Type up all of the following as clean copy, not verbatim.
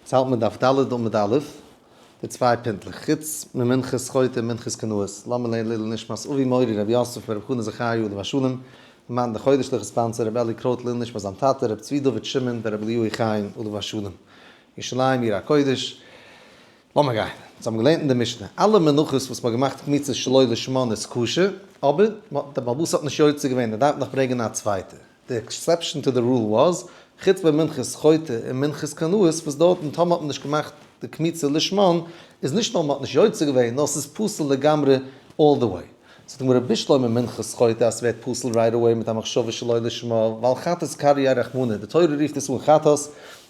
יעצט האלט מען דף ד' עמוד א', די צוויי פינטלעך, חוץ ממנחת חוטא און מנחת קנאות, לאמיר לערנען לעילוי נשמת אבי מורי רבי יוסף ברב חנא זכריה עליו השלום, למען די חודש'ליכע sponsor רבי אלי קרויט לעילוי נשמת זיין טאטע רבי צבי דוד שמעון ברב אליהו חיים עליו השלום. ירושלים עיר הקודש. לאמיר גיין. אונז האבן געלערנט אין די משנה, אלע מנחות וואס מ'האט געמאכט קמיצה שלא לשמן איז כשר, אבער דער בעל הבית האט נישט יוצא געווען, ער דארף נאך ברענגען א צווייטע. די exception to the rule was, חוץ ביי מנחת חוטא און מנחת קנאות וואס דארטן טאמער האט מען נישט געמאכט די קמיצה לשמן, איז נישט נאר מען האט נישט יוצא געווען, נאר ס'איז פסול לגמרי all the way. זאגט די גמרא בשלמא מנחת חוטא אז ס'ווערט פסול right away מיט א מחשבה שלא לשמה, ווייל חטאת קרייה רחמנא, די תורה רופט עס אן חטאת,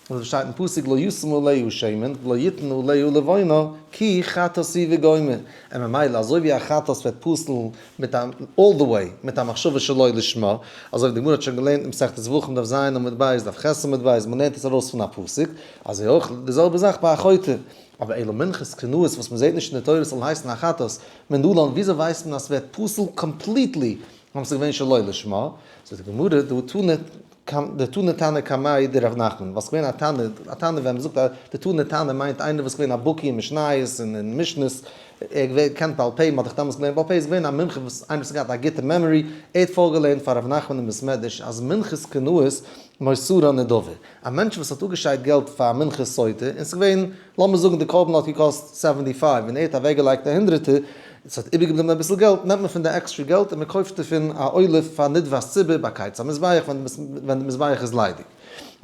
אזוי ווי שטייט אין פסוק לא ישם עליה שמן ולא יתן עליה לבונה כי חטאת היא וגומר, און ממילא אזוי ווי א חטאת ווערט פסול מיט א all the way מיט א מחשבה שלא לשמה, אזוי ווי די גמרא האט שוין געלערנט אין מסכת זבחים דף ז עמוד ב' דף ח עמוד ב', מען לערנט עס ארויס פון א פסוק, אזוי אויך די זעלבע זאך ביי א חוטא. אבער אלא מנחת קנאות וואס מען זעט נישט אין די תורה זאל הייסן א חטאת, מנלן וויאזוי ווייסט מען אז ס'ווערט פסול completely אויב ס'איז געווען שלא לשמה? זאגט די גמרא דהא תנא דתנא תנא קמיה דרב נחמן, ווייל ס'איז געווען א תנא, א תנא ווען מ'זאגט א דתנא תנא מיינט איינער וואס איז געווען א בקי אין משניות און אין משנות, ער האט געקענט בעל פה, מ'האט דאך דאמאלס געלערנט בעל פה, איז געווען א מומחה וואס איינער וואס האט געהאט א גוטע memory, ער האט פארגעלערנט פאר רב נחמן אין בית מדרש אז מנחת קנאות מותרה נדבה, א מענטש וואס האט אפגעשיידט געלט פאר א מנחת סוטה, און ס'איז געווען, לאמיר זאגן די קרבן האט געקאסט seventy five און ער האט אוועקגעלייגט א הונדרעטער, ס'האט איבערגעבליבן אביסל געלט, נעמט מען פון די עקסטרע געלט און מ'קויפט דערפון א עולה פאר נדבת ציבור ביי קיץ המזבח ווען די מזבח איז ליידיג.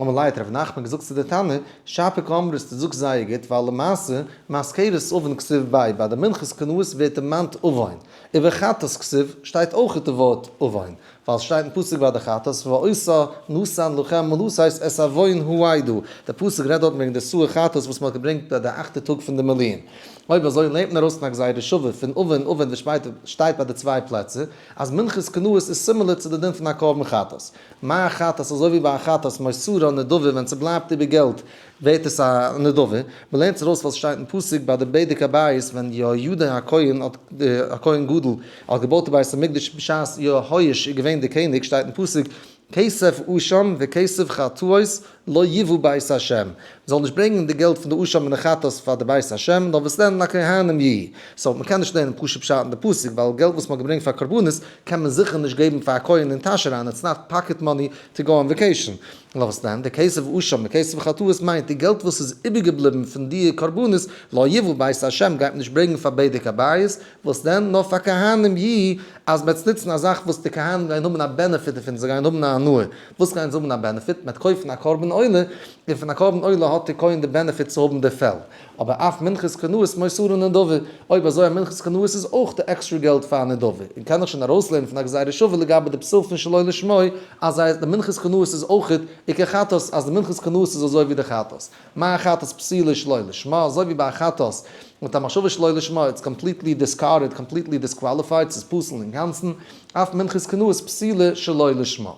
אמר ליה האט ר' נחמן געזאגט צו די תנא, שפיר קאמרת דו זאגסט זייער גוט ווייל למעשה מזכרת עון כתיב ביה ביי די מנחת קנאות ווערט דערמאנט עון, ובחטאת כתיב שטייט אויך די ווארט עון, ווייל ס'שטייט אין פסוק ביי די חטאת ואותה נתן לכם לתת את עון העדה, די פסוק רעדט דארטן וועגן די שעיר חטאת וואס מ'האט געברענגט ביי די אכטע טאג פון די מילואים. אויב אזוי לערנט מען ארויס פון א גזירה שווה פון עון עון וואס שטייט ביי די צוויי פלעצער, אז מנחת קנאות איז similar צו די דין פון א קרבן חטאת. מה חטאת אזוי ווי ביי א חטאת מותרה נדבה ווען ס'בלייבט איבער געלט ווערט עס א נדבה, מ'לערנט עס ארויס ווייל ס'שטייט אין פסוק ביי די בדק הבית ווען יהוידע הכהן האט הכהן גדול האט געבויט די בית המקדש בשעת יהואש איז געווען די קעניג שטייט אין פסוק כסף אשם וכסף חטאות לא יובא בית השם, מ'זאל נישט ברענגען די געלט פון די אשם און די חטאות פאר די בית השם נאר וואס דען לכהנים יהי', so מ'קען נישט לערנען פשוט פשט אין די פסוק ווייל געלט וואס מ'האט געברענגט פאר קרבנות קען מען זיכער נישט געבן פאר א כהן אין טאש אריין, it's not pocket money to go on vacation. נאר וואס דען, די כסף אשם און כסף חטאות מיינט די געלט וואס איז איבערגעבליבן פון די קרבנות, לא יובא בית השם גייט מען נישט ברענגן פאר בדק הבית, וואס דען, נאר פאר כהנים י, אז מ'וועט נוצן א זאך וואס די כהנים גייען האבן א benefit דערפון, זיי גייען האבן א הנאה, וואס גייען זיי האבן א benefit? מ'וועט קויפן א קרבן עולה, און פון א קרבן עולה האט די כהן די benefit צו האבן די פעל. אבער אף מנחת קנאות מותרה נדבה, אויב אזוי א מנחת קנאות איז אויך די עקסטרע געלט פאר א נדבה, און קען איך שוין ארויסלערנען פון א גזירה שווה לגבי די פסול פון שלא לשמה, אז די מנחת קנאות איז אויך עיקר חטאת, אז די מנחת קנאות איז אזוי ווי די חטאת. מה חטאת פסולה שלא לשמה, אזוי ווי ביי א חטאת מיט א מחשבה שלא לשמה, it's completely discarded, completely disqualified, ס'איז פסול אינגאנצן, אף מנחת קנאות פסולה שלא לשמה.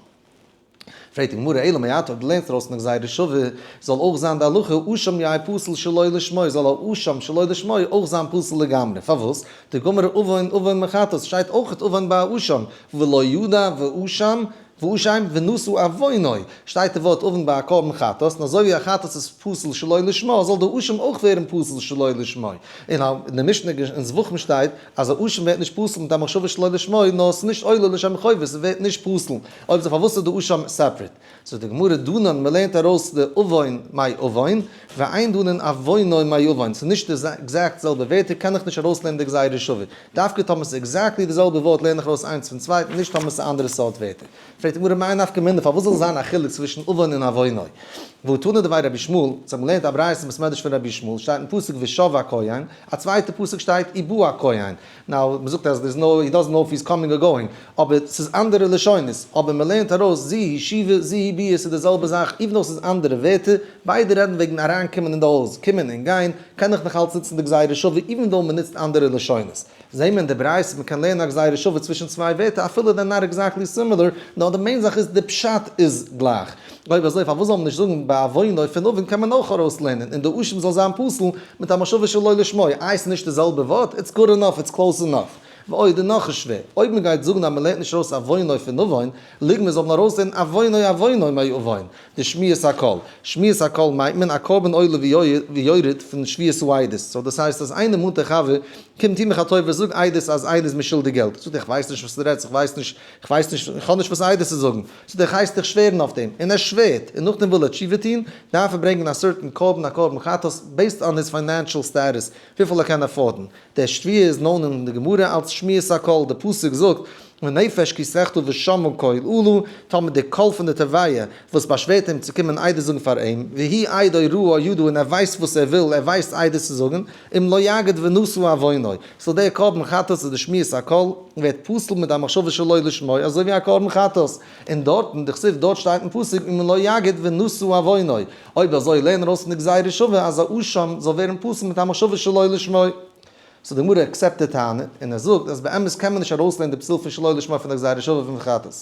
פרעגט די גמרא, אלא מעתה אויב דו לערנסט ארויס פון די גזירה שווה, זאל אויך זיין די הלכה אשם יהא פסול שלא לשמו, זאל א אשם שלא לשמו אויך זיין פסול לגמרי, פארוואס? דגמר עון עון מחטאת, שטייט אויך עון ביי א אשם, ולא ידע ואשם ואשם ונשא עוונו, שטייט די ווארט עון ביי א קרבן חטאת, און אזוי ווי א חטאת איז פסול שלא לשמה, זאל די אשם אויך ווערן פסול שלא לשמו. און אין די משנה אין זבחים שטייט אז א אשם ווערט נישט פסול מיט א מחשבה שלא לשמו, נאר עס איז נישט עולה לשם חובה, ס'ווערט נישט פסול. אויב אזוי פארוואס איז די אשם separate? זאגט די גמרא דנן מ'לערנט ארויס די עון מעון, ואין דנין עוונו מעון, ס'איז נישט די exact זעלבע ווערטער קען איך נישט ארויסלערנען די גזירה שווה, דווקא טאמער ס'איז exactly די זעלבע ווארט לערן איך ארויס איינס פון צווייטן נישט טאמער ס'איז אנדערע סארט ווערטער. פרעגט די גמרא מאי נפקא מינה פארוואס זאל זיין א חילוק צווישן עון און עוונו? והא תנא דבי רבי ישמעאל, זיי האבן געלערנט א ברייתא אין בית מדרש פון רבי ישמעאל, שטייט אין פסוק ושב הכהן, א צווייטע פסוק שטייט ובא הכהן, now, מ'זאגט אז there's no, he doesn't know if he's coming or going, אבער ס'איז אנדערע לשונות, אבער מ'לערנט ארויס זו היא שיבה זו היא ביאה ס'איז די זעלבע זאך, even though ס'איז אנדערע ווערטער, ביידע רעדן וועגן אריינקומען אין די הויז, קומען און גיין, קען איך נאך אלץ נוצן די גזירה שווה even though מ'נוצט אנדערע לשונות. זעהן מיר אין די ברייתא מ'קען לערנען א גזירה שווה צווישן צוויי ווערטער אפילו they're not exactly similar, נאר די main זאך איז די פשט איז גלייך. אויב אזוי פארוואס זאל מען נישט זאגן ביי עוונו פון עון קען מען אויך ארויסלערנען און די אשם זאל זיין פסול מיט א מחשבה שלא לשמו, איי ס'נישט די זעלבע ווארט? it's good enough, it's close enough. ועוד און נאך איז שווער, אויב מען גייט זאגן אז מען לערנט נישט ארויס עוונו פון עוון, ליגמר זאל מען ארויסלערנען עוונו עוונו מעוון, די שמיעת הקול. שמיעת הקול מיינט מען א קרבן עולה ויורד פון שביעת העדות. so דאס הייסט אז איינער מאנט א חבר, קום טו מיך א טובה זאג עדות אז איינער איז מיר שולדיג געלט. זאגט ער איך ווייס נישט וואס דו רעדסט, איך ווייס נישט, איך ווייס נישט, איך האב נישט וואס עדות צו זאגן. זאגט ער איך הייס דיך שווערן אויף דעם. און ער שווערט. און נאכדעם וויל ער תשובה טון, דארף ער ברענגען א certain קרבן, א קרבן חטאת, based on his financial status, וויפיל ער קען afford ן. דער שבועה איז known אין די גמרא אלס שמיעת הקול, די פסוק זאגט, ונפש כי תחטא ושמעה קול אלה, טאמער די קול פון די תובע וואס באשווערט אים צו קומען עדות זאגן פאר אים, והוא עדו ראה ידע און ער ווייסט וואס ער וויל, ער ווייסט עדות צו זאגן, אם לא יגיד ונשא עוונו. so דער קרבן חטאת איז די שמיעת הקול, ווערט פסול מיט א מחשבה שלא לשמה, אזוי ווי א קרבן חטאת. און דארטן, דכתיב דארט שטייט אין פסוק אם לא יגיד ונשא עוונו. אויב אזוי לערן ארויס פון די גזירה שווה אז א אשם זאל ווערן פסול מיט א מחשבה שלא לשמה. so די גמרא accept די טענה, און ער זאגט אז באמת קען מען נישט ארויסלערנען די פסול פון שלא לשמה פון די גזירה שווה פון חטאת.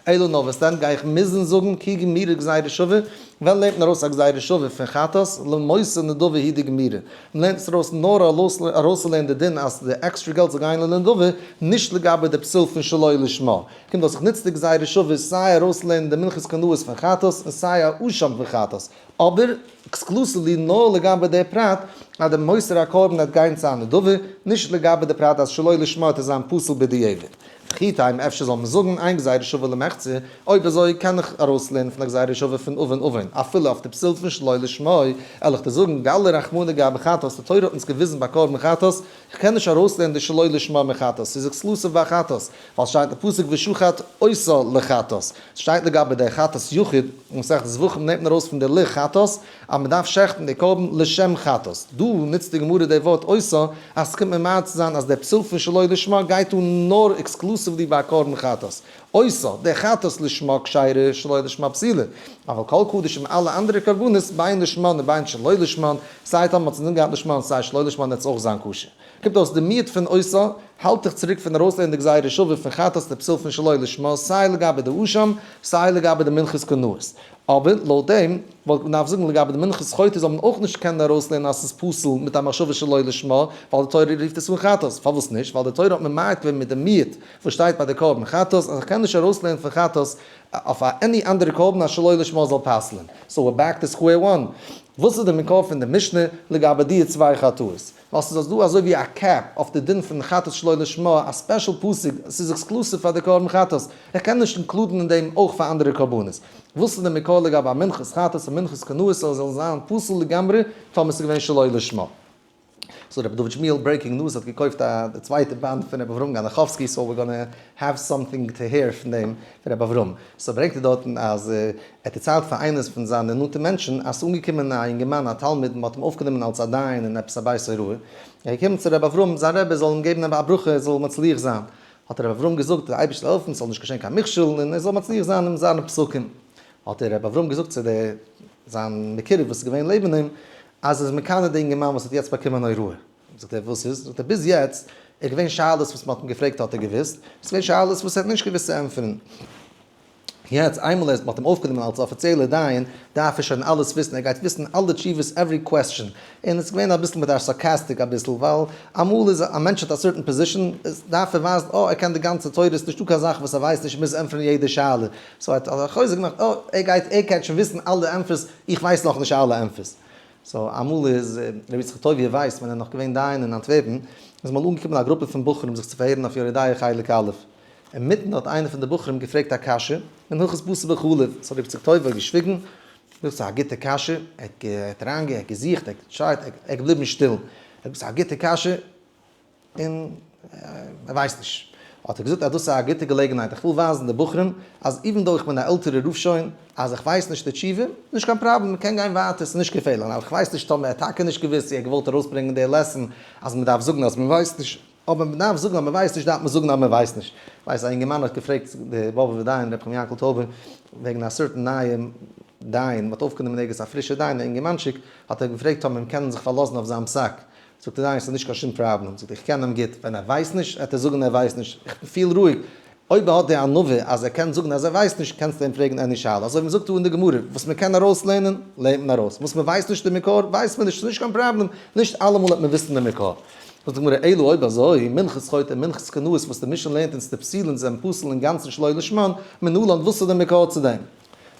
אלא נאר וואס דען גיי איך מוזן זאגן כי גמירי גזירה שווה, ווען לערנט מען ארויס א גזירה שווה פון חטאת, למותר נדבה הוא דגמירי. מען לערנט עס ארויס נאר ארויסצולערנען די דין אז די עקסטרע געלט זאל גיין לנדבה, נישט לגבי די פסול פון שלא לשמה. קומט אויס איך נוץ די גזירה שווה סיי ארויסלערנען די מנחת קנאות פון חטאת און סיי א אשם פון חטאת, אבער exclusively נאר לגבי די פרט אז די מוסר הקרבן וועט גיין צו א נדבה, נישט לגבי די פרט אז שלא לשמה וועט עס זיין פסול בדיעבד. וכי תימא אפשר זאל מען זאגן אין גזירה שווה למחצה, אויב אזוי קען איך ארויסלערנען פון א גזירה שווה פון עוון עוון אפילו אויף די פסול פון שלא לשמה, וועל איך דיר זאגן גלי רחמנא גבי חטאת, די תורה האט אונז געוויזן ביי קרבן חטאת, איך קען נישט ארויסלערנען די שלא לשמה מחטאת, ס'איז exclusive ביי חטאת, ווייל שטייט אין פסוק ושחט אותה לחטאת, ס'שטייט לגבי די חטאת יחיד, אין מסכת זבחים נעמט מען ארויס פון די לחטאת אז מ'דארף שעכטן די קרבן לשם חטאת, דא נוצט די גמרא די ווארט אותה אז ס'קומט ממעט צו זיין אז די פסול פון שלא לשמה גייט אן נאר exclusively ביי א קרבן חטאת, אותה, די חטאת לשמה כשרה שלא לשמה פסולה, אבל כל קדשים אלע אנדערע קרבנות בין לשמן ובין שלא לשמן, סיי טאמער מ'האט אינזין געהאט לשמן סיי שלא לשמן וועט עס אויך זיין כשר. קומט אויס די מיעוט פון אותה האלט דיך צוריק פון ארויסלערנען די גזירה שווה פון חטאת די פסול פון שלא לשמה סיי לגבי די אשם סיי לגבי די מנחת קנאות. אבער לויט דעם וואלט מען דארף זאגן לגבי די מנחת חוטא זאל מען אויך נישט קענען ארויסלערנען אז ס'איז פסול מיט א מחשבה שלא לשמה ווייל די תורה רופט עס אן חטאת. פארוואס נישט? ווייל די תורה האט ממעט געווען מיט די מיעוט וואס שטייט ביי די קרבן חטאת אז איך קען נישט ארויסלערנען פון חטאת אויף א any אנדערע קרבן אז שלא לשמה זאל פסל'ען. so we're back to square one. וואס איז די מקור פון די משנה לגבי די צוויי חטאות? ווייל ס'איז אז דא אזוי ווי א cap אויף די דין פון חטאת שלא לשמה, א special פסוק, ס'איז exclusive פאר די קרבן חטאת, איך קען נישט include ן אין דעם אויך פאר אנדערע קרבנות. וואס איז די מקור לגבי א מנחת חטאת און מנחת קנאות אז זאל זיין פסול לגמרי טאמער ס'איז געווען שלא לשמה? so רבי דוד שמואל, breaking news, האט געקויפט א די צווייטע באנד פון רבי אברהם גאנאכאווסקי, so we're gonna have something to hear פון דעם פון רבי אברהם. so ברענגט ער דארטן אז ער האט דערציילט פאר איינער פון זיינע נאנטע מענטשן אז ס'איז אנגעקומען א אינגערמאן א תלמיד מ'האט אים אויפגענומען אלס א דיין אין עפעס א בית הוראה, ער איז געקומען צו רבי אברהם זיין רבי זאל אים געבן א ברכה ער זאל מצליח זיין, האט רבי אברהם געזאגט דער אייבערשטער זאל העלפן ס'זאל נישט געשען קיין מכשול און ער זאל מצליח זיין אין זיינע פסקים, האט דער רבי אברהם געזאגט צו די זיין מקורב וואס איז געווען לעבן אים אז ער איז מקנא די אינגערמאן וואס האט יעצט באקומען הוראה. זאגט ער וואס איז? זאגט ער ביז יעצט איז געווען שאלות וואס מ'האט אים געפרעגט האט ער געוואוסט, ס'איז געווען שאלות וואס ער האט נישט געוואוסט צו ענטפערן, יעצט איינמאל ער מ'האט אים אויפגענומען אלס אפיציעלער דיין דארף ער שוין אלעס וויסן, ער גייט וויסן אלע תשובות every question, און עס איז געווען אביסל מיט א sarcastic אביסל, ווייל אמאל איז א מענטש האט א certain position דארף ער ווייזן אה ער קען די גאנצע תורה ס'איז נישטא קיין זאך וואס ער ווייסט נישט ער מוז ענטפערן יעדע שאלה, so ער האט א חוזק געמאכט אה ער גייט ער קען שוין וויסן אלע ענטפערס איך ווייס נאכנישט אלע ענטפערס. so אמאל איז רבי יצחק טוביה ווייס ווען ער איז נאך געווען דיין אין אנטווערפן, איז אמאל אנגעקומען א גרופע פון בחורים זיך צו פארהערן אויף יורה דעה חלק א'. אינמיטן האט איינער פון די בחורים געפרעגט א קשיא אין הלכות בשר בחלב, so רבי יצחק טוביה האט געשוויגן, דאס איז א גוטע קשיא, ער האט אריינגע ער האט געזוכט, ער האט געטרייט, ער איז געבליבן שטיל, ער האט געזאגט ס'איז א גוטע קשיא, און ער ווייסט נישט. האט ער געזאגט אז דאס איז א גוטע געלעגנהייט, איך וויל ווייזן די בחורים אז even though איך בין א עלטערע רב שוין, אז איך ווייס נישט די תשובה, נישט קיין פראבלעם, מען קען גיין ווייטער, ס'איז נישט געפערליך. נאר איך ווייס נישט טאמער ער האט טאקע נישט געוואוסט, צו ער האט געוואלט ארויסברענגען די lesson אז מען דארף זאגן אז מען ווייסט נישט. אויב מען דארף זאגן אז מען ווייסט נישט דארף מען זאגן אז מען ווייסט נישט. כ'ווייס א אינגערמאן האט געפרעגט די באבובער דיין ר' חיים יענקל טויבער וועגן א certain נייעם דיין, מען האט אויפגענומען ערגעץ א פרישע דיין, א אינגערמאנטשיק, האט ער געפרעגט טאמער מען קען זיך פארלאזן אויף זיין פסק. זאגט דער דיין ס'איז נישט קיין שום פראבלעם, זאגט ער איך קען אים גוט, ווען ער ווייסט נישט וועט ער זאגן ער ווייסט נישט, איך פיל רואיג, אויב ער האט די ענווה אז ער קען זאגן אז ער ווייסט נישט קענסטו אים פרעגן any שאלה, אזוי ווי מ'זאגט דא אין די גמרא, וואס מ'קען ארויס לערנען, לערנט מען ארויס, וואס מ'ווייסט נישט די מקור, ווייסט מען נישט, ס'איז נישט קיין פראבלעם, נישט אלעמאל וועט מען וויסן די מקור. זאגט די גמרא, אלא אויב אזוי, מנחת חוטא און מנחת קנאות וואס די משנה לערנט אונז די פסולין זענען פסול אינגאנצן שלא לשמן, מנלן וואס איז די מקור צו דעם?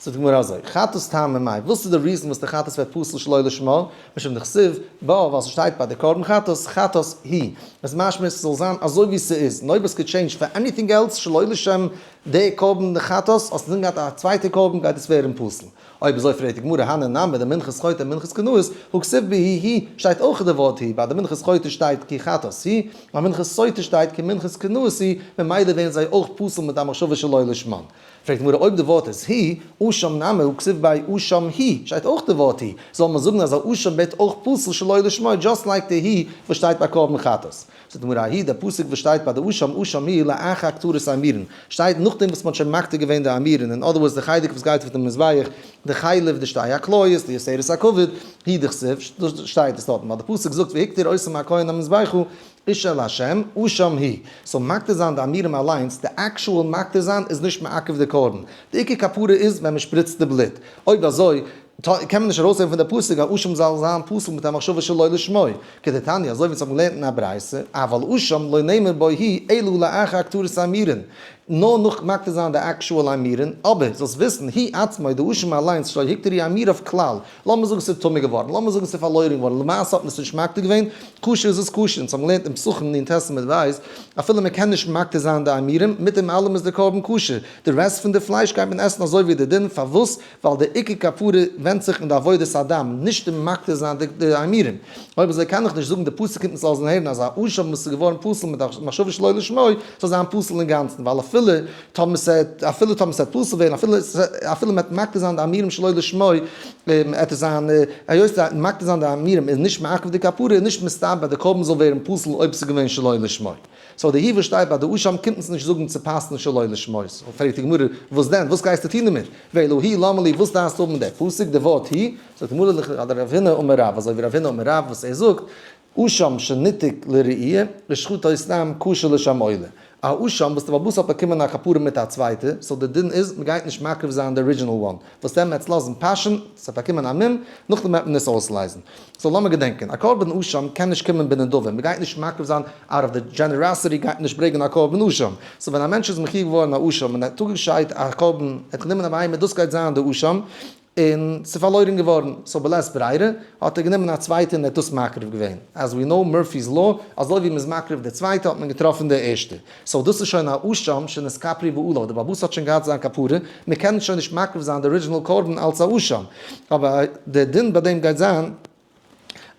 זאגט די גמרא אזוי, חטאת טעמא מאי, וואס איז די reason וואס די חטאת ווערט פסול שלא לשמה? משום דכתיב בה, ווייל ס'שטייט ביי די קרבן חטאת, חטאת היא. איז משמע ס'זאל זיין אזוי ווי ס'איז, און אויב עס געט change פאר anything else שלא לשם די קרבן חטאת, האסט אינזין געהאט א צווייטע קרבן גייט עס ווערן פסול. אויב אזוי פרעגט די גמרא, הני נמי דמנחת חוטא מנחת קנאות, הא כתיב בהו היא, שטייט אויך די ווארט היא, ביי די מנחת חוטא שטייט כי חטאת היא, ביי מנחת סוטה שטייט כי מנחת קנאות היא, ממילא ווערן זיי אויך פסול מיט א מחשבה שלא לשמן. פרעגט די גמרא אויב די ווארט איז היא, אשם נמי הא כתיב ביה אשם היא, שטייט אויך די ווארט היא, זאל מען זאגן אז א אשם ווערט אויך פסול שלא לשמו just like די היא וואס שטייט ביי קרבן חטאת. זאגט די גמרא ההיא די פסוק וואס שטייט ביי די אשם אשם היא לאחר הקטרת אימורין שטייט נאכדעם וואס מען האט שוין מקטיר געווען די אימורין אין other words די חלק וואס גייט אויף די מזבח די חלב די שתי הכליות די יותרת הכבד היא דכתיב שטייט עס דארטן ווייל די פסוק זאגט והקטיר אותם הכהן המזבחה אשה לה', אשם היא. so מקטיר זיין די אימורים אליינס, די actual מקטיר זיין איז נישט מעכב די קרבן. די עיקר כפרה איז ווען מען שפריצט די בלוט. אויב אזוי, קען מען נישט ארויסזען פון די פסוק אז אשם זאל זיין פסול מיט א מחשבה שלא לשמו. כדתניא, אזוי ווי אונז האבן געלערנט אין א ברייתא, אבל אשם לא נאמר בו היא אלא לאחר הקטרת האימורין. נאר נאך מקטיר זיין די actual אימורין, אבער זאלסט וויסן, הוא עצמו, די אשם אליינס, שלא הוקטרו אימוריו כלל, לאמיר זאגן ס'איז טמא געווארן, לאמיר זאגן ס'איז פארלוירן געווארן, למעשה האט מען עס נישט מקטיר געווען, כשר איז עס כשר, אונז האבן געלערנט אין פסחים נ"ט עמוד ב', אפילו מען קען נישט מקטיר זיין די אימורים, מיט דעם אלעם איז די קרבן כשר, די rest פון די פלייש גייט מען עסן אזוי ווי די דין, פארוואס? ווייל די עיקר כפרה ווענדט זיך אין די עבודת הדם, נישט אין מקטיר זיין די אימורים. אויב אזוי קען איך נישט זאגן די פסוק קומט אונז לאזן הערן אז א אשם וואס איז געווארן פסול מיט א מחשבה שלא לשמו זאל זיין פסול אינגאנצן, ווייל אפילו טאמער ס'עט אפילו טאמער ס'עט פסול ווערן אפילו אפילו מ'עט מקטיר זיין די אימורים שלא לשמו עט עס זיין היות די מקטיר זיין די אימורים איז נישט מעכב די כפרה איז נישט מסתבר די קרבן זאל ווערן פסול אויב ס'איז געווען שלא לשמו. so די היא וואס שטייט ביי די אשם קומט אונז נישט זאגן צו פסל'ן שלא לשמו. so פרעגט די גמרא וואס דען וואס גייסטו טון דערמיט? ואלא היא למה לי וואס דארפסטו האבן די פסוק די ווארט היא? זאגט די גמרא לכדרב הונא אמר רב אזוי ווי רב הונא אמר רב וואס ער זאגט אשם שניתק לראי' ושחטו סתם כשר לשם עולה. א אשם וואס די בעל הבית האט באקומען א כפרה מיט א צווייטע, so די דין איז מ'גייט נישט מקריב זיין די original one, וואס דען מ'עט עס לאזן פאשען, ס'וועט באקומען א מום, נאכדעם וועט מען עס אויסלייזן. so לאמיר געדענקען, א קרבן אשם קען נישט קומען בנדבה, מ'גייט נישט מקריב זיין out of the generosity גייט מען נישט ברענגען א קרבן אשם. so ווען א מענטש איז מחויב געווארן א אשם און ער האט אפגעשיידט א קרבן, ער האט גענומען א בהמה דאס גייט זיין די אשם, און ס'איז פארלוירן געווארן, so בלית ברירה האט ער גענומען א צווייטע און ער האט דאס מקריב געווען, as we know Murphy's law, אזוי ווי מ'איז מקריב די צווייטע האט מען געטראפן די ערשטע, so דאס איז שוין א אשם שנתכפרו בעליו, די בעל הבית האט שוין געהאט זיין כפרה, מ'קען שוין נישט מקריב זיין די original קרבן אלס א אשם, אבער די דין ביי דעם גייט זיין.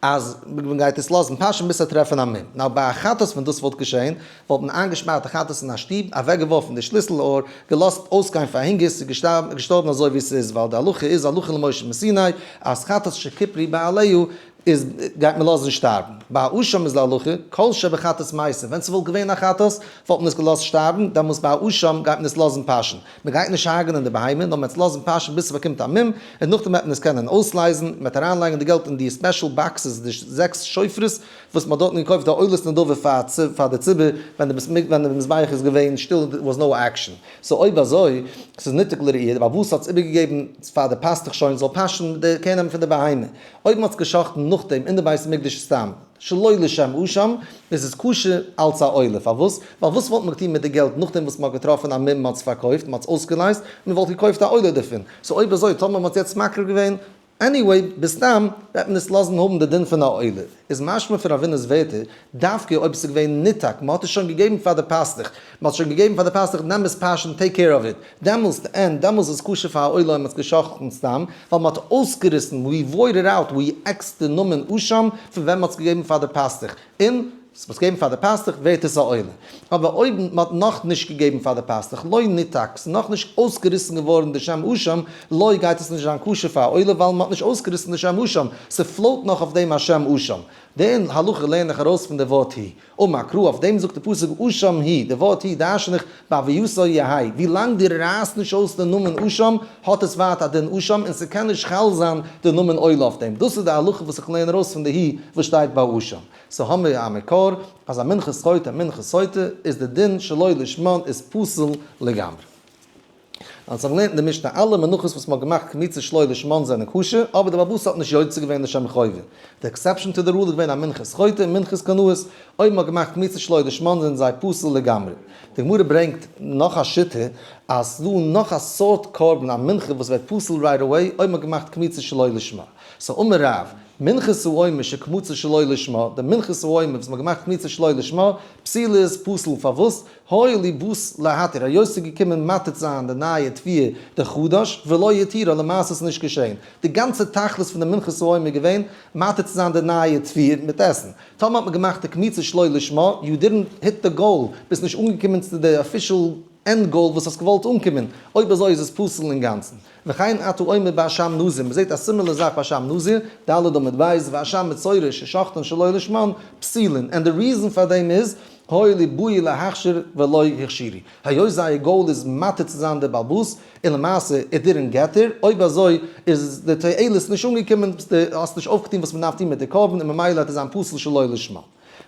אז מען גייט עס לאזן פאשען ביז ס'וועט טרעפן א מום. נאר ביי א חטאת ווען דאס וואלט געשען, וואלט מען איינגעשפארט די חטאת אין א שטוב, אוועקגעווארפן די שליסל אור, געלאזט אויסגיין פאר הונגער, ס'איז געשטארבן אזוי ווי ס'איז, ווייל די הלכה איז הלכה למשה מסיני, אז חטאת שכיפרו בעליו איז גייט מען לאזן שטארבן. ביי א אשם איז די הלכה, כל שבחטאת מתה, ווען ס'וואלט געווען א חטאת, וואלט מען עס געלאזט שטארבן, דעמאלס ביי א אשם גייט מען עס לאזן פאשען. מען גייט נישט הרג'נען די בהמה, נאר מען וועט עס לאזן פאשען ביז ס'באקומט א מום, און נאכדעם וועט מען עס קענען אויסלייזן, מען וועט אריינלייגן די געלט אין די special boxes, די זעקס שופרות וואס מען האט דארטן געקויפט די עולת נדבה פאר די ציבור, ווען די מזבח איז געווען שטיל און was no action. so אויב אזוי, ס'איז ניתק לראי', די בעל הבית האט עס איבערגעגעבן פאר די פאסטוך שוין זאל פאשען די care נעמען פון די בהמה. אויב מען האט עס גע'שחט'ן נאכדעם אין די בית המקדש סתם. שלא לשם אשם, איז עס כשר אלץ א עולה. פארוואס? ווייל וואס וואלט מען געטון מיט די געלט נאכדעם וואס מען האט געטראפן א מום, מען האט עס פארקויפט, מען האט עס אויסגעלייזט, מען וואלט געקויפט א עולה דערפון. so אויב אזוי, טאמער מען האט יעצט מקריב געווען, anyway, בסתם, וועט מען עס לאזן האבן די דין פון א עולה. איז משמע פון רב הונא'ס ווערטער, דווקא אויב עס איז געווען ניתק, מען האט עס שוין געגעבן פאר די פאסטוך, מען האט שוין געגעבן פאר די פאסטוך, נעם עס פאשען, take care of it. דעמאלסט און דעמאלסט איז כשר פאר א עולה אויב מען האט עס גע'שחט'ן סתם, ווייל מען האט אויסגעריסן, we voided out, we X'd די נאמען אשם פון ווען מען האט עס געגעבן פאר די פאסטוך, און אז מען האט עס געגעבן פאר די פאסטוך ווערט עס א עולה. אבער אויב מען האט נאך נישט געגעבן פאר די פאסטוך, לא ניתק, ס'איז נאך נישט אויסגעריסן געווארן די שם אשם, לא גייט עס נישט זיין כשר פאר א עולה ווייל מען האט נישט אויסגעריסן די שם אשם, ס' float נאך אויף דעם א שם אשם. די הלכה לערן איך ארויס פון די ווארט היא. אמר קרא, אויף דעם זאגט די פסוק אשם היא, די ווארט היא דרשן איך בהווייתו יהא, ווי לאנג דו רייסט נישט אויס די נאמען אשם, האט עס ווייטער א דין אשם און ס'קען נישט חל זיין די נאמען עולה אויף דעם, דאס איז די הלכה וואס איך לערן ארויס פון די היא וואס שטייט ביי אשם. so האמיר א מקור אז א מנחת חוטא מנחת סוטה איז די דין שלא לשמן איז פסול לגמרי. אונז האבן געלערנט אין די משנה, אלע מנחות וואס מ'האט געמאכט קמיצה שלא לשמן זענען כשר, אבער דער בעל הבית האט נישט יוצא געווען לשם חובה. די exception to the rule איז געווען א מנחת חוטא און מנחת קנאות, אויב מ'האט געמאכט קמיצה שלא לשמן זענען זיי פסול לגמרי. די גמרא ברענגט נאך א שיטה אז ס'דא נאך א סארט קרבן א מנחה וואס ווערט פסול right away אויב מ'האט געמאכט קמיצה שלא לשמה. סאו אמר רב, מנחת העומר שקמוצה שלא לשמה, די מנחת העומר וואס מ'האט געמאכט קמיצה שלא לשמה, פסולה איז פסול פארוואס? הואיל ובאת להתיר, היות ס'איז געקומען מתיר זיין די נייע תבואה די חדש, ולא התירה, למעשה איז נישט געשען. די גאנצע תכלית פון די מנחת העומר איז געווען מתיר צו זיין די נייע תבואה מיט עסן. טאמער האט מען געמאכט די קמיצה שלא לשמה, you didn't hit the goal, ביסט נישט אנגעקומען צו די official end goal וואס האסט געוואלט אנקומען, אויב אזוי איז עס פסול אינגאנצן. וכן אתה אומר באשם נזיר, מ'זעט א similar זאך ביי אשם נזיר, ד' עמוד ב', ואשם מצורע ששחטן שלא לשמן, פסולין, and די reason פאר דעם איז, הואיל ובאו להכשיר ולא הכשירו, היות זייער גאול איז מתיר צו זיין די בעל הבית, און למעשה it didn't get there, אויב אזוי איז די תועלת נישט אנגעקומען, די האסט נישט אויפגעטון וואס מ'דארף טון מיט די קרבן און ממילא וועט עס זיין פסול שלא לשמה.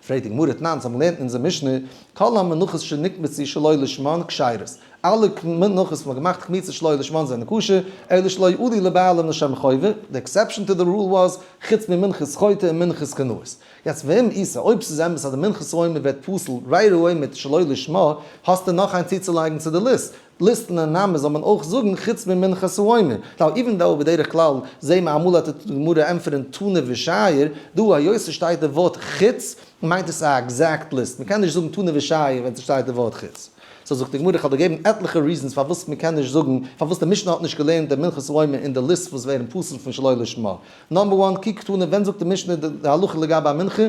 פרעגט די גמרא תנן, אונז האבן געלערנט אין אונזער משנה, כל המנחות שנקמצו שלא לשמן כשרות, אלע מנחות וואס מ'האט געמאכט קמיצה שלא לשמן זענען כשר, אלא שלא עלו לבעלים לשם חובה, די exception to the rule was, חוץ ממנחת חוטא און מנחת קנאות. יעצט ואם איתא, אויב ס'איז אמת אז די מנחת העומר ווערט פסול right away מיט שלא לשמה, האסטו נאך איינס צוצולייגן צו די ליסט. ליתני נמי זאל מען אויך זאגן חוץ ממנחת העומר. now even though בדרך כלל זעהן מיר אמאל האט די גמרא ענטפערן תנא ושייר, דא היות ס'שטייט די ווארט חוץ מיינט עס א exact list, מ'קען נישט זאגן תנא ושייר ווען ס'שטייט די ווארט חוץ. so זאגט די גמרא איך האב דיר געגעבן עטליכע reasons פארוואס מ'קען נישט זאגן פארוואס די משנה האט נישט געלערנט די מנחת העומר אין די ליסט וואס ווערן פסול פון שלא לשמה. number one, כי קתני, ווען זאגט די משנה די הלכה לגבי א מנחה?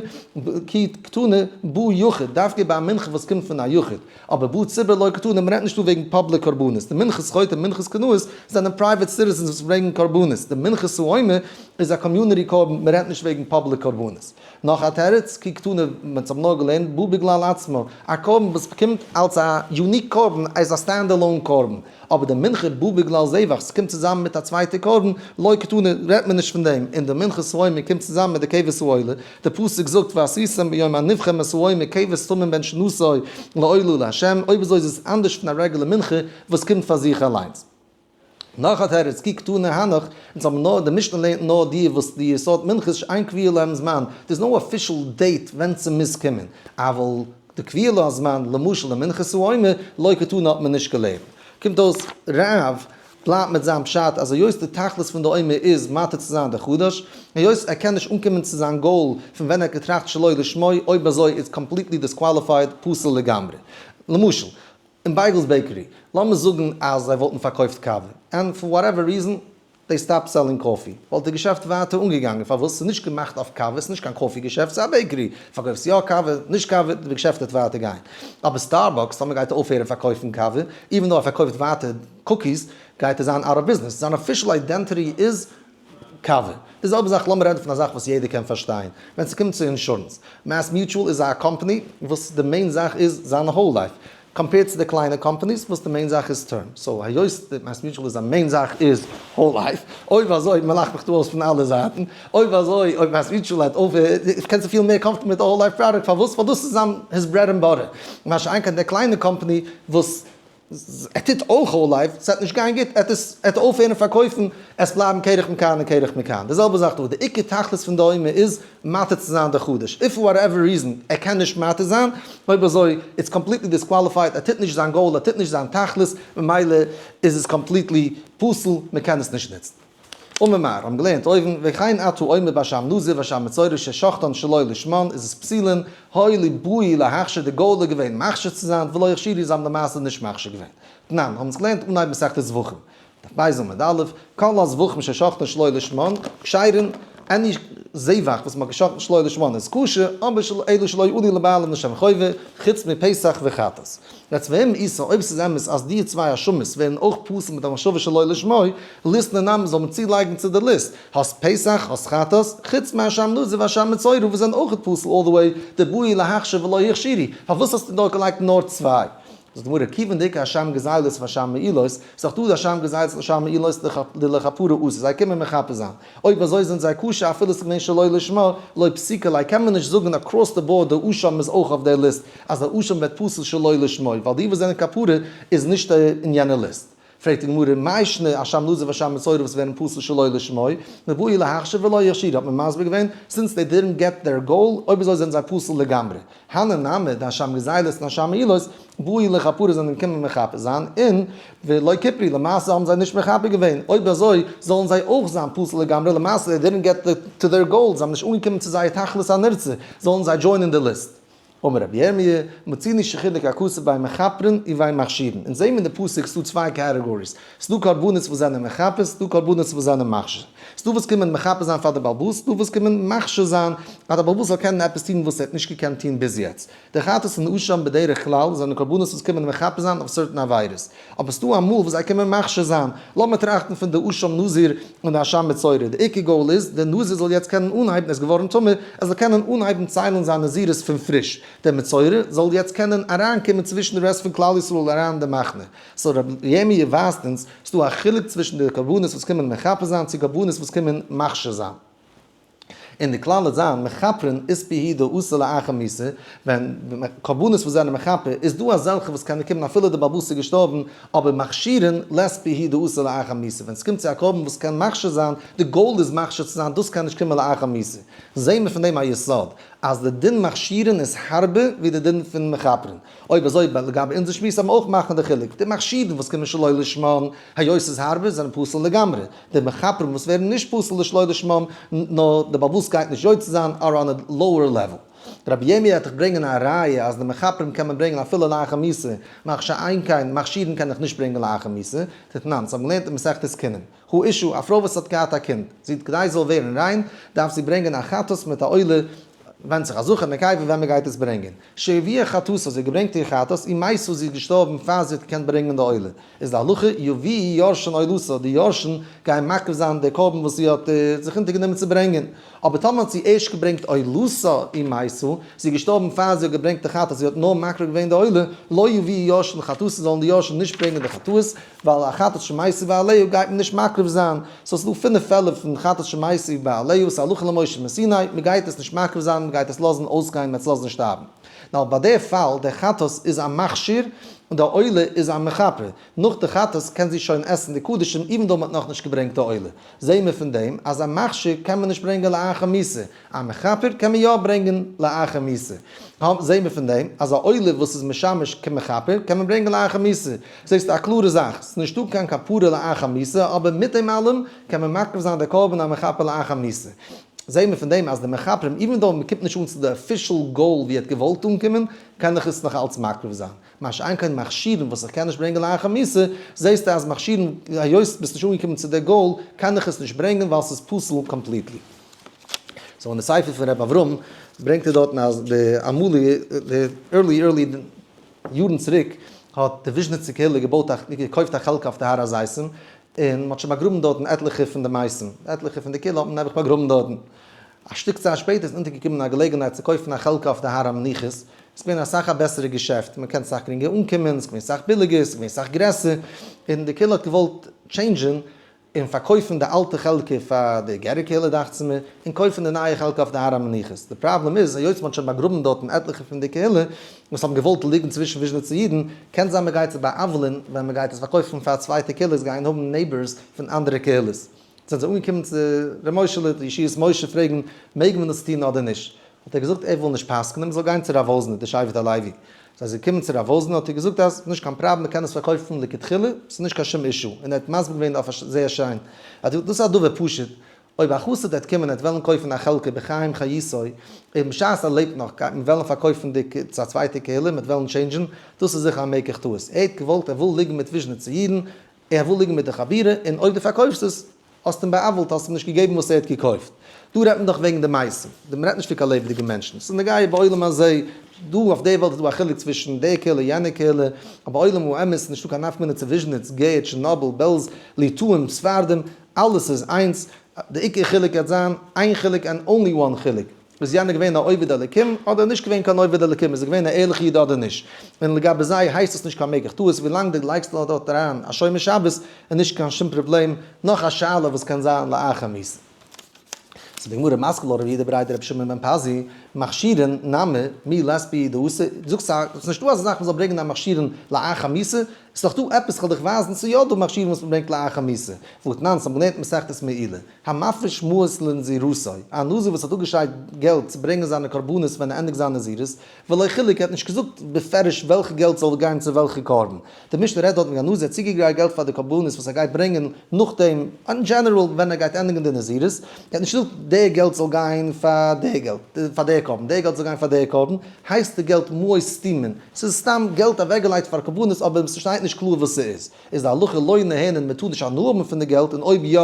כי קתני, בא יחיד, דווקא ביי א מנחה וואס קומט פון א יחיד, אבער בא ציבור לא קתני, מען רעדט נישט דא וועגן public קרבנות, די מנחת חוטא און מנחת קנאות זענען private citizens וואס ברענגען קרבנות, די מנחת העומר איז א community קרבן, מען רעדט נישט וועגן public קרבנות. נאך א תירוץ, כי קתני, מען האט נאר געלערנט בא בגלל עצמו, א קרבן וואס קומט אלס א unique קרבן איז א stand alone קרבן, אבער די מנחה בא בגלל זבח, ס'קומט צוזאמען מיט א צווייטע קרבן, לא קתני, רעדט מען נישט פון דעם, און די מנחת העומר קומט צוזאמען מיט די כבש העולה, די פסוק זאגט ועשיתם ביום הנבחם את העומר כבש תמים בן שנתו לעולה לה', אויב אזוי איז עס אנדערש פון א רעגולער מנחה וואס קומט פאר זיך אליינס. נאך א תירוץ, כי קתני הנך, אונז האבן נאר, די משנה לערנט נאר די וואס די סארט מנחות שאין קבוע להם זמן, there is no official date ווען ס'מוז קומען, אבל דקביע לה הזמן, למשל די מנחת העומר, לא קתני האט מען נישט געלערנט. קומט אויס רב בלייבט מיט זיין פשט אז היות די תכלית פון די עומר איז מתיר צו זיין די חדש, היות ער קען נישט אנקומען צו זיין גאול פון ווען ער האט געטראכט שלא לשמו, אויב אזוי איז completely disqualified, פסול לגמרי. למשל, אין בייגעלס bakery, לאמיר זאגן אז זיי וואלטן פארקויפט קאווע, and for whatever reason they stop selling coffee, וואלט די געשעפט ווייטער אנגעגאנגען, פארוואס? ס'איז נישט געמאכט אויף קאווע, ס'איז נישט קיין coffee געשעפט, ס'איז א bakery, פארקויפסט יא קאווע, נישט קאווע, די געשעפט וועט ווייטער גיין. אבער סטארבאקס, טאמער גייט ער אויפהערן פארקויפן קאווע, even though ער פארקויפט ווייטער cookies, גייט ער זיין out of business, זיין official identity איז קאווע. די זעלבע זאך, לאמיר רעדן פון א זאך וואס יעדער קען פארשטיין, ווען ס'קומט צו אינשורענס. מעס מיוטשועל איז א קאמפאני וואס די main זאך איז זיין whole life, compared צו די קליינע companies וואס די main זאך איז term. so היות די מעס מיוטשועל איז א main זאך איז whole life, אויב אזוי, מען לאכט מיך דא אויס פון אלע זייטן, אויב אזוי אויב מעס מיוטשועל האט אויף, קענסטו פילן מער comfortable מיט די whole life product, פארוואס? ווייל דאס איז זיין his bread and butter. מה שאין כן די קליינע קאמפאני וואס ער טוט אויך whole life, ס'וועט נישט גיין גוט, ער וועט אויפהערן פארקויפן, עס בלייבן קרח מכאן און קרח מכאן. די זעלבע זאך דא, די עיקר תכלית פון די עומר איז מתיר צו זיין די חדש. if for whatever reason ער קען נישט מתיר זיין, אויב אזוי it's completely disqualified, ער טוט נישט זיין גאול, ער טוט נישט זיין תכלית, ממילא איז עס completely פסול, מען קען עס נישט נוצן. אמר מר, האבן געלערנט אויבן, וכן אתה אומר באשם נזיר ואשם מצורע ששחטן שלא לשמן, איז עס פסולין, הואיל ובאו להכשיר די גאול איז געווען מכשיר צו זיין, ולא הכשירו זיי האבן למעשה נישט מכשיר געווען. תנן, האבן אונז געלערנט אנהייב מסכת זבחים, דף ב' עמוד א', כל הזבחים ששחטן שלא לשמן, כשרין, any זבח וואס מ'האט געשחטן שלא לשמן איז כשר, אבער אלא שלא עלו לבעלים לשם חובה, חוץ מפסח וחטאת. יעצט ואם איתא, אויב ס'איז אמת אז די צוויי אשמות ווערן אויך פסול מיט א מחשבה שלא לשמה, ליתני נמי זאל מען צולייגן צו די ליסט, האסט פסח, האסט חטאת, חוץ מאשם נזיר ואשם מצורע וואס זענען אויכעט פסול all the way, דבעו להכשיר ולא הכשירו, פארוואס האסטו נאר געלייגט נאר צוויי? זאגט די גמרא, כיוון דאיכא אשם גזילות ואשם מעילות, איז דאך דא די אשם גזילות און אשם מעילות דלכפרה אתו, זיי קומען מכפר זיין, אויב אזוי זענען זיי כשר אפילו ס'איז געווען שלא לשמה, לא פסיקא ליה קען מען נישט זאגן across the board די אשם איז אויך אויף דער ליסט אז די אשם ווערט פסול שלא לשמה, ווייל די וואס זענען כפרה איז נישט אין יענע ליסט. פרעגט די גמרא, מאי שנא אשם נזיר ואשם מצורע וואס ווערן פסול שלא לשמו, מבעי להכשיר ולא יכשירו האט מען מסביר געווען, since they didn't get their goal, אויב אזוי זענען זיי פסול לגמרי. הני נמי, די אשם גזילות און אשם מעילות, בעי לכפרה זענען געקומען מכפר זיין, און ולא כיפרו, למעשה האבן זיי נישט מכפר געווען, אויב אזוי זאלן זיי אויך זיין פסול לגמרי, למעשה they didn't get to their goal, זיי האבן נישט אנגעקומען צו זייער תכלית הנרצה, זאלן זיי join ען די ליסט. אמר רבי ירמי', מצינו שחילק הכתוב בין מכפרין ובין מכשירין. אונז זעהן אין די פסוק ס'דא צוויי categories, ס'דא קרבנות וואס זענען מכפר, ס'דא קרבנות וואס זענען מכשיר. ס'דא וואס קומען מכפר זיין פאר די בעל הבית, ס'דא וואס קומען מכשיר זיין אז די בעל הבית זאל קענען עפעס טון וואס ער האט נישט געקענט טון ביז יעצט. די חטאת און אשם בדרך כלל זענען קרבנות וואס קומען מכפר זיין אויף certain עבירות. אבער ס'דא אמאל וואס זיי קומען מכשיר זיין. לאמיר טראכטן פון די אשם נזיר און די אשם מצורע. די עיקר goal איז, דער נזיר זאל יעצט קענען אנהייבן, ער איז געווארן טמא, ער זאל קענען אנהייבן ציילן זיין נזירות פון פריש. דער מצורע זאל יעצט קענען אריינקומען צווישן די רעסט פון כלל ישראל אריין אין די מחנה. so רבי ירמי' ווייזט אונז, ס'דא א חילוק צווישן די קרבנות וואס קומען מכפר זיין צו קרבנות וואס קומען מכשיר זיין. און די כלל וועט זיין, מכפרין אית בהו דאתי לאחר מיתה, ווען קרבנות וואס זענען מכפר, איז דא אזעלכע וואס קענען קומען אפילו די בעל הבית איז געשטארבן, אבער מכשירין לית בהו דאתי לאחר מיתה, ווען ס'קומט צו א קרבן וואס קען מכשיר זיין, די goal איז מכשיר צו זיין, דאס קען נישט קומען לאחר מיתה. זעהן מיר פון דעם א יסוד, אז די דין מכשירין איז הארבער ווי די דין פון מכפרין. אויב אזוי לגבי אונזער שמועס זאל מען אויך מאכן די חילוק, די מכשירין וואס קומען שלא לשמן, היות ס'איז הארבער, זענען פסול לגמרי. די מכפרים וואס ווערן נישט פסול לשלא לשמם, נאר די בעל הבית גייט נישט יוצא זיין, are on a lower level. רבי ירמי' וועט דיך ברענגען א ראיה אז די מכפרים קען מען ברענגען אפילו לאחר מיתה, מה שאין כן מכשירין קען איך נישט ברענגען לאחר מיתה, דתנן, ס'האבן געלערנט אין מסכת קינין. האשה, א פרוי וואס האט געהאט א קינד, זי האט כדי זי זאל ווערן ריין, דארף זי ברענגען א חטאת מיט א עולה, ווענדט זיך א זכר נקבה ווען מען גייט עס ברענגען. שהביאה חטאתה, זי האט געברענגט איר חטאת, ומתה זי איז געשטארבן פאר זי האט געקענט ברענגען די עולה. איז די הלכה, יביאו יורשין עולתה, די יורשין גייען מקריב זיין די קרבן וואס זי האט זיך אונטערגענומען צו ברענגען. אבער טאמער האט זי ערשט געברענגט עולתה ומתה, זי איז געשטארבן פאר זי האט געברענגט די חטאת, זי האט נאר מקריב געווען די עולה, לא יביאו יורשין חטאתה זאלן די יורשין נישט ברענגען די חטאת, ווייל א חטאת שמתו בעליה גייט מען נישט מקריב זיין, so ס'איז דא פינף פעלער פון חטאת שמתו בעליה, ס'איז הלכה למשה מסיני, מ'גייט עס נישט מקריב זיין, מ'גייט עס לאזן אויסגיין, מ'וועט עס לאזן שטארבן. נאר ביי די פאל, די חטאת איז א מכשיר, און די עולה איז א מכפר, נאך די חטאת קען זי שוין עסן די קדשים even though מ'האט נאכנישט געברענגט די עולה. זעהן מיר פון דעם אז א מכשיר קען מען נישט ברענגען לאחר מיתה, א מכפר קען מען יא ברענגען לאחר מיתה. זעהן מיר פון דעם אז א עולה וואס איז משמש כמכפר קען מען ברענגען לאחר מיתה. זעסטו א קלארע זאך, ס'איז נישטא קיין כפרה לאחר מיתה, אבער מיט דעם אלעם קען מען מקריב זיין די קרבן המכפר לאחר מיתה. זעהן מיר פון דעם אז די מכפרים even though מ'קומט נישט אן צו די official goal ווי ער האט געוואלט אנקומען, קען איך עס נאך אלץ מקריב זיין. מה שאין כן מכשירין וואס איך קען נישט ברענגען לאחר מיתה, זעסטו אז מכשירין היות ביסט נישט אנגעקומען צו די goal קען איך עס נישט ברענגען ווייל ס'איז פסול completely. so אין די ספר פון ר' אברהם ברענגט ער דארטן אז די אמאליגע די early early יארן צוריק האט די וויזשניצע קהילה געבויט א געקויפט א חלקה אויף די הר הזיתים און מ'האט שוין באגראבן דארטן עטליכע פון די מתים, עטליכע פון די קהילה האט מען נעבעך באגראבן דארטן. א שטיק צייט שפעטער איז אונטערגעקומען א געלעגנהייט צו קויפן א חלקה אויף די הר המנוחות, ס'איז געווען אסאך א בעסערע געשעפט, מען קען סאך גרינגער אנקומען, ס'איז געווען סאך ביליגער, ס'איז געווען סאך גרעסער, און די קהילה האט געוואלט change ן און פארקויפן די אלטע חלקה פאר די גערער קהילה דאכצעמער, און קויפן די נייע חלקה אויף די הר המנוחות. די פראבלעם איז, היות מען האט שוין באגראבן דארטן עטליכע פון די קהילה, וואס האבן געוואלט ליגן צווישן וויזשניצע אידן, קען זיין מען גייט זיי בא'עוול'ן ווען מען גייט עס פארקויפן פאר צווייטע קהילות גייען האבן neighbors פון אנדערע קהילות. זענען זיי אנגעקומען צו ר' משה'לע, די ישועות משה פרעגן מעג מען עס טון אדער נישט? האט ער געזאגט ער וויל נישט פסק'נען, מען זאל גיין צו רב וואזנער די שבט הלוי. זיי זענען געקומען צו רב וואזנער האט ער געזאגט אז נישט קיין פראבלעם מען קען עס פארקויפן לכתחילה, ס'איז נישט קיין שום issue, און ער האט מסביר געווען אויף א זייער שיין אז דאס איז א דבר פשוט, אויב א חסיד וועט קומען ער וועט וועלן קויפן א חלקה בחיים חיותו, און בשעת ער לעבט נאך גייט מען וועלן פארקויפן די צו א צווייטע קהילה, מען וועט וועלן change ן, דאס איז זיכער א מקח טעות, ער האט געוואלט ער וויל ליגן מיט וויזשניצע אידן, ער וויל ליגן מיט די חבורה, און אויב דו פארקויפסט עס, האסט אים בא'עוול'ט, האסט אים נישט געגעבן וואס ער האט געקויפט. דא רעדט מען דאך וועגן די מתים, דא מ'רעדט נישט פון קיין לעבעדיגע מענטשן, ס'איז נוגע בעולם הזה, דא אויף די וועלט איז דא א חילוק צווישן די קהילה יענע קהילה, אבער עולם האמת איז נישטא קיין נפקא מינה צו וויזשניץ, גער, טשערנאביל, בעלז, ליטאים, ספרדים, אלעס איז איינס, די עיקר חילוק גייט זיין איין חילוק and only one חילוק. איז יענער געווען א עובד אלקים אדער נישט געווען קיין עובד אלקים, איז ער געווען א ערליכע איד אדער נישט, און לגבי זיי הייסט עס נישט קיין מקח טעות ווילאנג דו לייגסט נאר דארט אריין א שומר שבת איז נישט קיין שום פראבלעם, נאך א שאלה וואס קען זיין לאחר מיתה. זאגט די גמרא מתקיף לה רב יהודה בריה דרבי שמעון בן פזי, מכשירין נמי מי לית בהו דאתי, זאגסט אז ס'נישטא אזא זאך מ'זאל ברענגען א מכשירין לאחר מיתה. ס'איז דאך דא עפעס, כ'וועל דיך ווייזן, ס'איז יא דא מכשירים וואס מ'ברענגט לאחר מיתה. והתנן, ס'האט מען געלערנט מסכת מעילה, המפריש מעות לנזירותו, א נזיר וואס האט אפגעשיידט געלט צו ברענגען זיינע קרבנות ווען ער ענדיגט זיין נזירות, ולא חילק, ער האט נישט געזאגט בפירוש וועלכע געלט זאל גיין צו וועלכע קרבן. די משנה רעדט דארט וועגן א נזיר האט צוגעגרייט געלט פאר די קרבנות וואס ער גייט ברענגען נאכדעם, אין general ווען ער גייט ענדיגן די נזירות, ער האט נישט געזאגט די געלט זאל גיין פאר די געלט, פאר די קרבן, די געלט זאל גיין פאר די קרבן, הייסט די געלט מעות סתומין, ס'איז סתם געלט אוועקגעלייגט פאר קרבנות אבער ס'שטייט נישט קלאר וואס ס'איז, איז די הלכה לא נהנין מ'טאר נישט הנאה האבן פון די געלט און אויב יא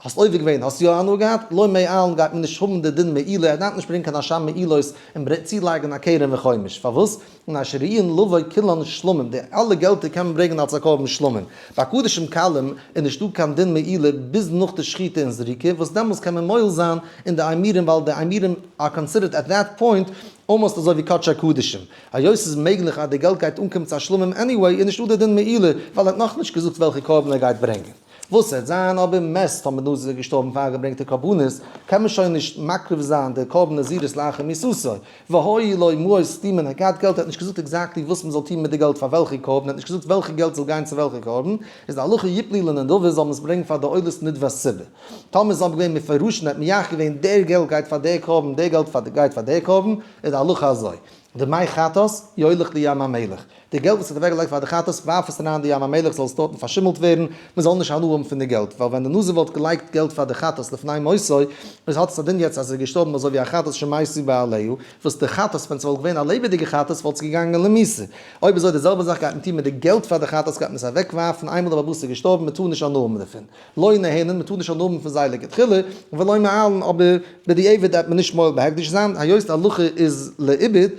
האסט עובר געווען האסט יא הנאה געהאט, לא מעלין גייט מען נישט האבן די דין מעילה, ער דארף נישט ברענגען קיין אשם מעילות און צולייגן א קרן וחומש, פארוואס? מפני שראויין לבוא כולן שלמים, די אלע געלטער קען מען ברענגען אלס א קרבן שלמים, ביי קדשים קלים איז נישטא קיין דין מעילה ביז נאך די שחיטה און זריקה, וואס דעמאלס קען מען מועל זיין אין די אימורים ווייל די אימורים are considered at that point almost אזוי ווי קדשי קדשים, היות ס'איז מעגליך אז די געלט גייט אנקומען צו א שלמים anyway איז נישטא די דין מעילה ווייל ער האט נאכנישט געזאגט וועלכע קרבן ער גייט ברענגען. וואס וועט זיין אויב מת טאמער נזיר איז געשטארבן פאר געברענגטע קרבנות, קען מען שוין נישט מקריב זיין די קרבן נזירות לאחר מיתתו, והיו לו מעות סתומין, ער האט געהאט געלט ער האט נישט געזאגט exactly וואס מען זאל טון מיט די געלט פאר וועלכע קרבן, ער האט נישט געזאגט וועלכע געלט זאל גיין צו וועלכע קרבן, איז די הלכה יפלו לנדבה זאל מען עס ברענגען פאר די עולת נדבת ציבור. טאמער איז אבער געווען מפורש און ער האט מייחד געווען דער געלט גייט פאר דער קרבן דער געלט גייט פאר דער קרבן, איז די הלכה אזוי, דמי חטאת יוליך לים המלח, די געלט וואס האט אוועק געלייגט פאר די חטאת ווארף עס אריין אין די ים המלח זאל עס דארטן פארשימלט ווערן, מען זאל נישט הנאה האבן פון די געלט, ווייל ווען די נזיר וואלט געלייגט געלט פאר די חטאת לפני מותו, איז האט עס א דין יעצט אז ער איז געשטארבן אזוי ווי א חטאת שמתו בעליה, וואס די חטאת ווען ס'וואלט געווען א לעבעדיגע חטאת וואלט עס געגאנגען למיתה. אויב אזוי די זעלבע זאך גייט מען טון מיט די געלט פאר די חטאת גייט מען עס אוועק ווארפן איינמאל די בעל הבית איז געשטארבן מען טאר נישט הנאה האבן דערפון. לא נהנין, מען טאר נישט הנאה האבן פון זיי לכתחילה, ולא מעלין, אבער בדיעבד דארף מען נישט מועל בהקדש זיין, היות די הלכה איז לאיבוד,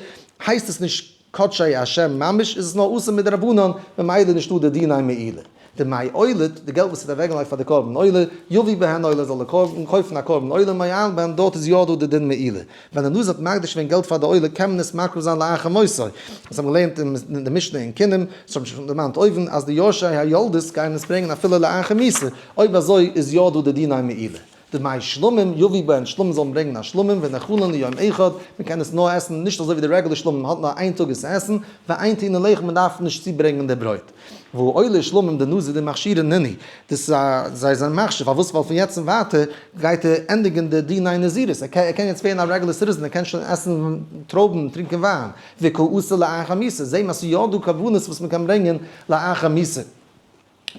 הייסט עס נישט קדשי השם ממש, איז עס נאר אסור מדרבנן, ממילא נישטא די דיני מעילה. דמי עולה, די געלט וואס איז אוועקגעלייגט פאר די קרבן עולה, יביא בהן עולה זאל ער קויפן א קרבן עולה, מועל בהן דארט איז יא דא די דין מעילה. ווען די נזיר האט מקדיש געווען געלט פאר די עולה קען מען עס מקריב זיין לאחר מותו. דאס האבן מיר געלערנט אין די משנה אין קינים, דאס האב איך שוין דערמאנט אויבן, אז די יורשי היולדות גייען עס ברענגען אפילו לאחר מיתה, אויב אזוי איז יא דא די דיני מעילה. דמי שלמים יביא בהן שלמים זאל מען ברענגען א שלמים ונאכלין ליום אחד, מען קען עס נאר עסן, נישט אזוי ווי די רעגולער שלמים, מען האט נאר איין טאג עס צו עסן, ואין טעונין לחם מען דארף נישט צוברענגען די ברויט. והעולה שלמים דנזיר דמכשירין נינהו, דאס איז א, זיי זענען מכשיר, פארוואס ווייל פון יעצט און ווייטער גייט ער ענדיגן די דיני נזירות, ער קען יעצט ווערן א רעגולער citizen, ער קען שוין עסן טרויבן און טרינקען וויין, וקאתי לאחר מיתה, זעהן מיר אז ס'איז יא דא קרבנות וואס מען קען ברענגען לאחר מיתה.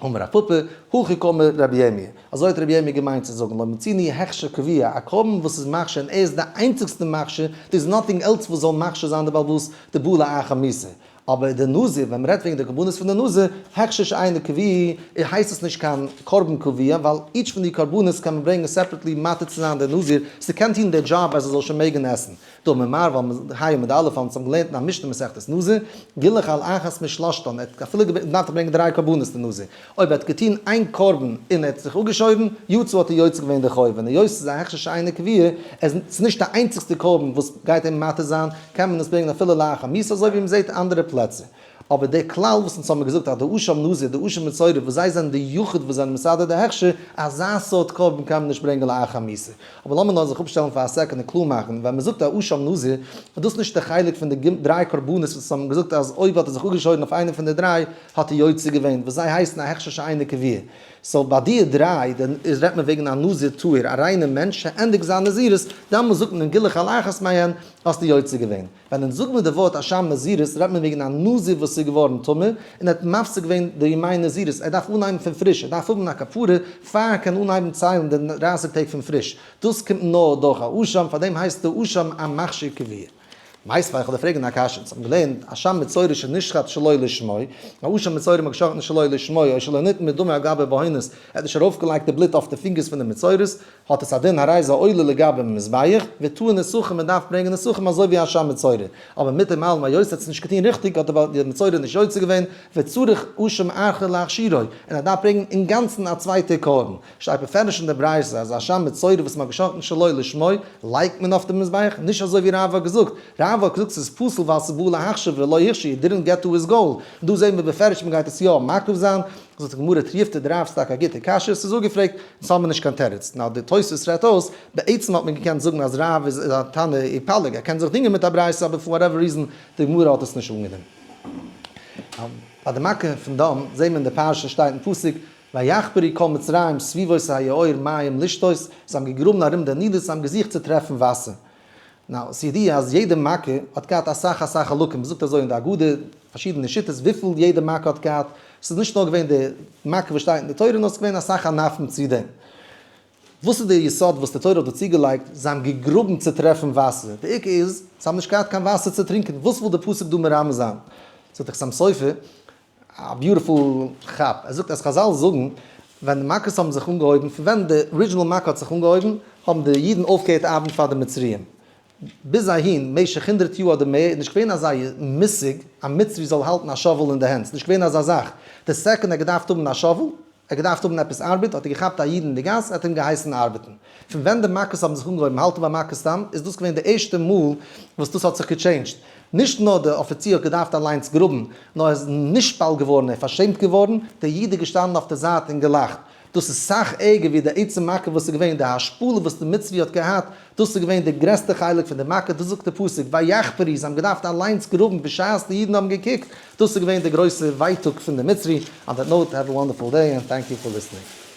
אמר רב פפא, הכי קאמר רבי ירמי', אזוי האט רבי ירמי' געמיינט צו זאגן, לא מצינו הכשר קבוע, א קרבן וואס איז מכשיר און ער איז די איינציגסטע מכשיר, there is nothing else וואס זאל מכשיר זיין די בעל הבית דבא לאחר מיתה. אבער די נזיר, ווען מ'רעדט וועגן די קרבנות פון די נזיר, הכשר שאינו קבוע, הייסט עס נישט קיין קרבן קבוע, ווייל each פון די קרבנות קען מען ברענגען separately מתיר צו זיין די נזיר, ס'קען טון די דזשאב אז ער זאל שוין מעגן עסן. דאמר מר ווייל מ'איז היי עמוד א' האבן צוזאם געלערנט אין א משנה מסכת נזיר, גילח על אחת משלשתן, ער האט אפילו געדארפט ברענגען דריי קרבנות די נזיר, אויב ער האט געטון איין קרבן און ער האט זיך אפגעשוירן, יצא האט ער יוצא געווען די חוב, און היות ס'איז א הכשר שאינו קבוע, עס איז נישט די איינציגסטע קרבן וואס גייט אים מתיר זיין, קען מען עס ברענגען אפילו לאחר מיתה אזוי ווי מ'זעט אנדערע פלעצער. אבער דער כלל וואס אונז האבן געזאגט אז די אשם נזיר, די אשם מצורע וואס זיי זענען די יחיד וואס זענען מסדר די הכשר, אזא סארט קרבן קען מען נישט ברענגען לאחר מיתה. אבער לאמיר נאר זיך אפשטעלן פאר א second און קלאר מאכן, ווען מ'זאגט א אשם נזיר, איז דאס נישט די חלק פון די דריי קרבנות וואס אונז האבן געזאגט אז אויב האט ער זיך אפגעשוירן אויף איינע פון די דריי האט ער יוצא געווען, וואס זיי הייסן א הכשר שאינו קבוע. so ביי די דריי איז רעדט מען וועגן א נזיר טהור, א ריינער מענטש, ער ענדיגט זיין נזירות, דאמאלס זאגט מען אים גילח על אחת מהן, האסטו יוצא געווען. ווען אונז זאגן מיר די ווארט אשם נזירות רעדט מען וועגן א נזיר וואס איז געווארן טמא און ער האט מפסיק געווען די ימי נזירות, ער דארף אנהייבן פון פריש, ער דארף האבן א כפרה פאר ער קען אנהייבן ציילן די דרייסיג טעג פון פריש, דאס קומט נאר דורך א אשם, פארדעם הייסט די אשם א מכשיר קבוע. מיתיבי איך וועל דיר פרעגן א קשיא, אונז האבן געלערנט אשם מצורע שנשחט שלא לשמו, א אשם מצורע מ'האט געשחט'ן שלא לשמו, או שלא נתן מדמו על גבי בהונות, ער האט נישט ארויפגעלייגט די בלוט אויף די פינגערס פון די מצורעות, האט עס א דין הרי זה עולה לגבי מזבח, וטעון נסכים מען דארף ברענגען נסכים אזוי ווי אשם מצורע, אבער מיט דעם אלעם היות ער האט עס נישט געטון ריכטיג האט דער מצורע נישט יוצא געווען, וצריך אשם אחר להכשירו, און ער דארף ברענגען אינגאנצן א צווייטע קרבן. שטייט בפירוש אין די ברייתא אז אשם מצורע וואס מען האט געשאכטן שלא לשמו לייגט מען אויף די מזבח, נישט אזוי ווי רב האט געזאגט, רב האט געזאגט ס'איז פסול ווייל ס'איז בא להכשיר ולא הכשיר, didn't get to his goal, און דא זעהן מיר בפירוש מען גייט עס יא מקריב זיין, זאגט די גמרא תיובתא דרב ס'איז טאקע א גוטע קשיא, ס'איז אפגעפרעגט, אונז האבן מיר נישט קיין תירוץ, נאר די תוספות רעדט אויס, בעצם האט מען געקענט זאגן אז רב איז א תנא ופליג, ער קען זיך דינגען מיט א ברייתא אבער for whatever reason די גמרא האט עס נישט אנגענומען. ביי די מכה פון דם זעהן מיר אין די פרשה שטייט אין פסוק ויחפרו כל מצרים סביבות היאור מים לשתות, זיי האבן געגראבן ארום די נילוס, זיי האבן געזוכט צו טרעפן וואסער. Now, ס'איז ידוע אז יעדע מכה האט געהאט אסאך אסאך חלקים, מ'זאגט אזוי אין די הגדה, פארשידענע שיטות וויפיל יעדע מכה האט געהאט, ס'איז נישט נאר געווען די מכה וואס שטייט אין די תורה, נאר ס'איז געווען אסאך ענפים צו דעם. וואס איז די יסוד וואס די תורה האט דא צוגעלייגט, זיי האבן געגראבן צו טרעפן וואסער, די עיקר איז, זיי האבן נישט געהאט קיין וואסער צו טרינקען, וואס וויל די פסוק דא מרמז זיין? זאגט דער חתם סופר, א beautiful כאפ, ער זאגט אז חזל זאגן, ווען די מכות האבן זיך אנגעהויבן, פון ווען די original מכה האט זיך אנגעהויבן, האבן די אידן אויפגעהערט ארבעטן פאר די מצריים. ביז אהין, משך הונדרעט יאר אדער מער, איז נישט געווען אזא מושג א מצרי זאל האלטן א shovel אין די הענט, ס'איז נישט געווען אזא זאך. די second ער האט געדארפט האבן א shovel, ער האט געדארפט האבן עפעס ארבעט, האט ער געכאפט א איד אין די גאס, ער האט אים געהייסן ארבעטן. פון ווען די מכות האבן זיך אנגעהויבן, האלטן ביי מכות דם, איז דאס געווען די ערשטע מאל וואס דאס האט זיך גע change ט. נישט נאר דער אפיציר האט געדארפט אליינס גראבן, נאר ער איז נשפל געווארן, ער איז פארשעמט געווארן, דער איד איז געשטאנען אויף די זייט און געלאכט. דאס איז סאך ערגער ווי די עצם מכה וואס איז געווען, די השפלה וואס די מצרי האט געהאט, דאס איז געווען די גרעסטע חלק פון די מכה, דאס זאגט די פסוק, ויחפרו, זיי האבן געדארפט אליינס גראבן בשעת די אידן האבן געקוקט, דאס איז געווען די גרויסע ווייטאג פון די מצרי, on that note, have a wonderful day and thank you for listening.